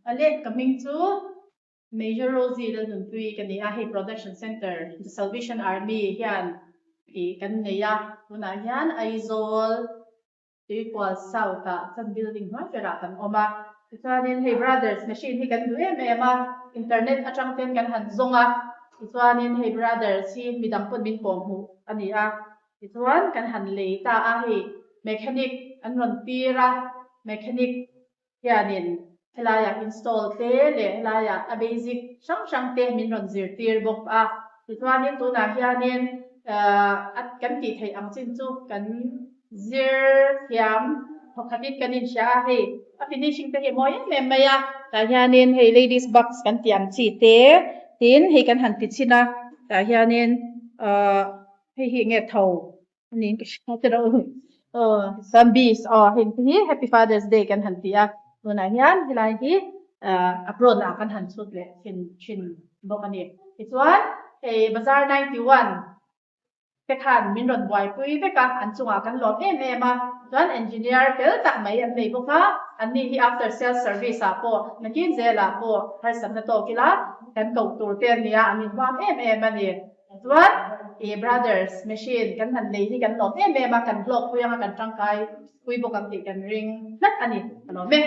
Ale, ka hming chu Major Rosie Lalnunpui ka ni a, hei Production Centre, The Salvation Army hian ih kan nei a, tunah hian Aizawl Tuikual South ah chuan building hnuai berah kan awm a, tichuanin hei Brothers machine hi kan duh em em a, internet atang ten kan han zawng a, tichuanin hei Brothers hi midang pawn min pawh hmuh a ni a, tichuan kan han lei ta a, hei mechanic an rawn tir a, mechanic hianin helaiah install te leh helaiah a basic hrang hrang te min rawn zirtir bawk a. Tichuanin tunah hianin a kan tih theih ang chin chu kan zir thiam thawkhatin kan inhria a, hei a finishing te hi a mawi em em mai a. Tah hianin hei ladies box kan tih ang chi te tin hei kan han ti chhin a, tah hianin hei hi enge tho Niin ka hria te reuh aw chuan bees aw heng te hi happy father's day kan han ti a tunah hian helai hi abroad ah kan han chhut leh thin thin bawk a ni tichuan hei bazar 91 te khan min rawn buaipui vek a an chungah kan lawm em em a chuan engineer fel tak mai an nei bawk a anni hi after sales service ah pawh nakin zelah pawh harsatna tawk ila kan koh tur te ania an inhuam em em a ni. Chuan i brothers machine kan han nei hi kan lawm em em a, kan hlawk pui anga kan tangkai pui bawk ang tih kan ring tlat a ni. Ka lawm e.